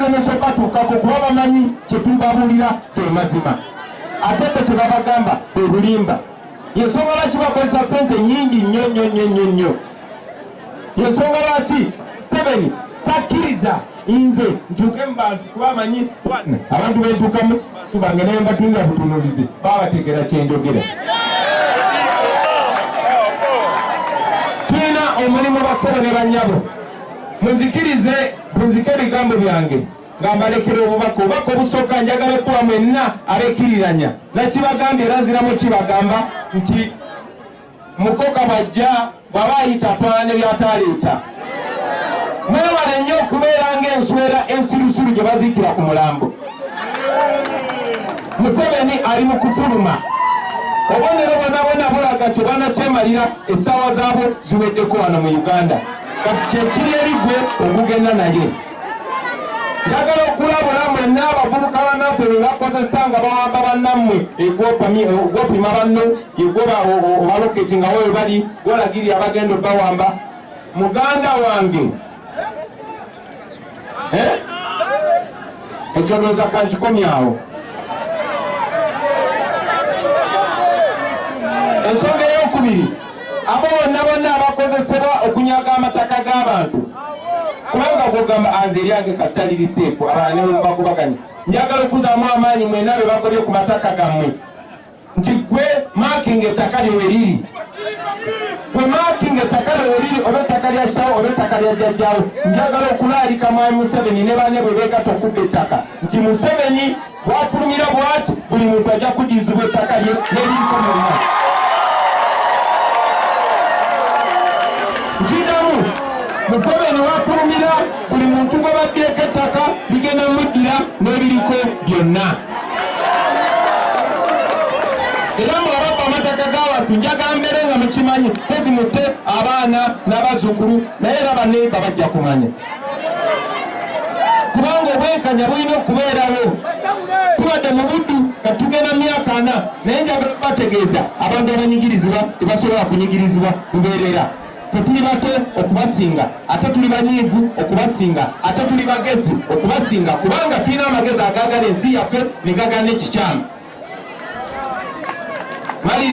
Batulemesa obatuukako kuba bamanyi kyetubabuulira ge mazima, ate bo kye babagamba bwe bulimba. Yensonga lwaki bakozesa sente nyingi nnyo nnyo nnyo nnyo nnyo. Yensonga lwaki Museveni takkiriza nze ntuuke mu bantu, kuba amanyi abantu bentuukamu bange naye mbatunira butunulizi babategeera kyenjogera. Tulina omulimu bassebo ne bannyabo, munzikirize bunzike ebigambo byange nga mbalekera obubaka. Obubaka obusooka njagala okuwa mwenna abekkiriranya, nakibagambye era nziramu kibagamba nti mukoka bwajja bw'aba ayita atwala ne by'ataaleeta. Mwewale nnyo okubeera ng'enswera ensirusiru gye baziikira ku mulambo. Museveni ali mu kufuluma, obubonero bwona bwona bulaga nti obwanakyemalira essaawa zaabwo ziweddeko wano mu Uganda. Kati kyekiri eri gwe okugenda naye. Njagala okulabula mwenna abavubuka bannaffe be bakozesa nga bawamba bannammwe, gwopima banno yegwoba obaloketi nga we bali gwolagirira abagenda obawamba. Muganda wange, ekyo ndowooza kankikomyawo. Ensonga eyokubiri, abo bonna bonna abakozesebwa okunyaga amataka g'abantu, kubanga gwogamba anze eryange kasita liri seefu, abalala ne bwebakubaganya. Njagala okuzaamu amaanyi mwena be bagobye ku mataka gammwe nti gwe maakinga ettaka lyo we liri, gwe maakinga ettaka lyo we liri, oba ettaka lya kitawo oba ettaka lya jjajjaawo. Njagala okulaalika mwami Museveni ne banne bwe beegatta okubba ettaka nti Museveni bw'afulumira bw'ati buli muntu ajja kuddizibwa ettaka lye n'ebiriko byonna. Nkiddamu, Museveni wafulumira buli muntu gwe babbyeko ettaka ligenda muddira n'ebiriko byonna. Era mwe ababba amataka g'abantu njagala mbeere nga mukimanyi, pozi mutte abaana n'abazzukulu, naye era baneiba bajja kumanya, kubanga obwenkanya bulina okubeerawo. Tubadde mu buddu nga tugenda myaka 40, naye njagala kubategeeza abantu abanyigirizibwa tebasobola kunyigirizibwa lubeerera. Tetuli bato okubasinga, ate tuli banyiivu okubasinga, ate tuli bagezi okubasinga, kubanga tulina amagezi agaagala ensi yaffe ne gagana ekikyamu.